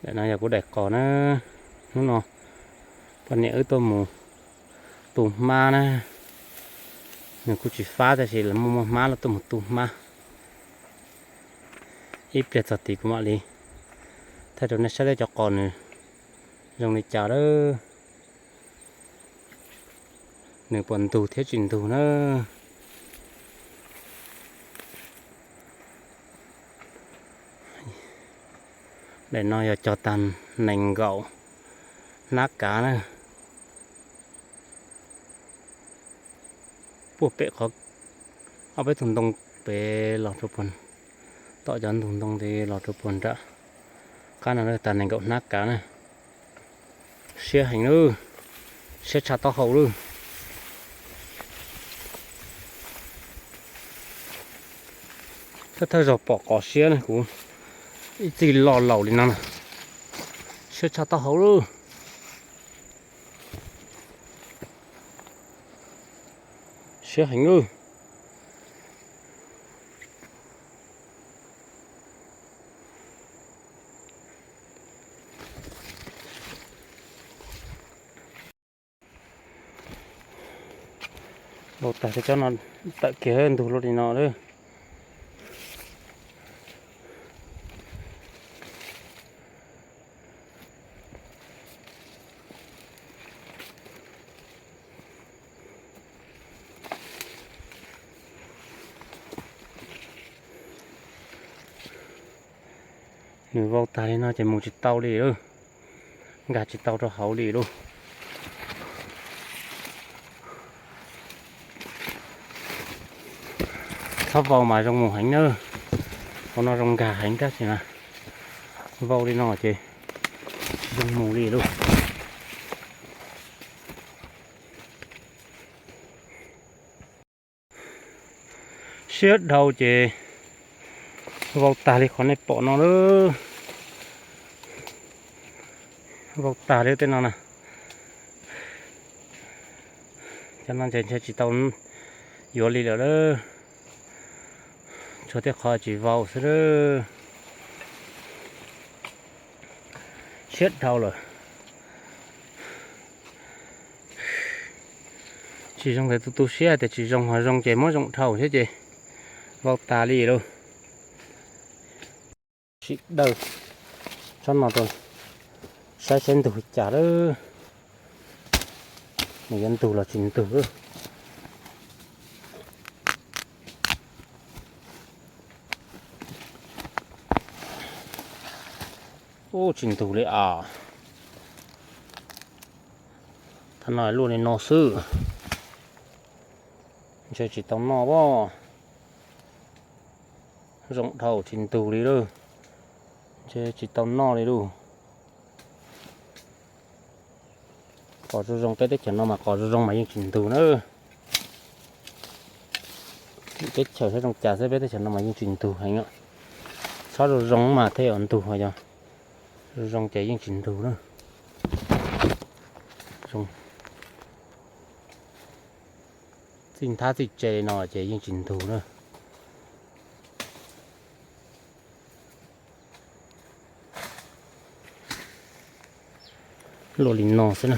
Daim no yog kuv daim qos na. Hnub no poj niam wb tuaj mus tu hmab na. Nws kuj tsis fab tab sis lawv muaj muaj hmab los tuaj mus tu hmab. Ib pliag txog tid kuv mam li thaij rau nej saib thiab cov qos nws zoo li cas lawm. Nws puas ntug thiab tsis ntug na. Daim no yog cog tag nees nkaum hnab kav na. Puag pem qhov ob peb tug ntoo pem los rau puag, tom cov ntug ntoo tid los rau puag nram qab no tag nees nkaum hnab kav na. Siab heev lawm, siab tshaj taub hau lawm. Thawj thawj zaug pom qos siab na, kuv ib txij lo laus li no na. Siab tshaj taub hau lawm. Siab heev lawm. Vau tag li cov no, tawm kiag ntug luaj li no lawm. Nws vau tag li no ces mus tsis tau li lawm, nkag tsis tau rau hauv li lauj. Txhob vau mas zoo mus heev na. Hauv no zoo nkag heev tab sis mas vau li no ces tsis zoo mus li lauj. Siab dhau ces vau tag li qhov nej pom no lawm. Vau tag li tej no na. Cov no ntshe tsis tau yuav li lawm lauj. Tshuav tej qhov tsis vau xwb lauj. Siab dhau lawm. Tsis zoo ces tu tu siab, tias tsis zoo ho zoo ces muab zoo dhau thiab ces vau tas li lauj. Sim dawj tsob no rau saib saib ntug li cas lawm. Nws yuav ntug los tsis ntug lawm. Ub, tsis ntug li as. Thaj no luaj li no xwb. Ntshe tsis tau noj as. Zoo dhau tsis ntug li lauj. Ntshe tsis tau noj li lauj. Qos zoo zoo peb teb chaws no mas qos zoo zoo mas yeej tsis ntug na. Teb chaws saib zoo cas xwb, peb teb chaws no mas yeej tsis ntug heev. Txhob zoo zoo mas thiaj yuav ntug, ho yog zoo zoo ces yeej tsis ntug na. Txij nthab txij tse li no ces yeej tsis ntug na. Luaj li no xwb na.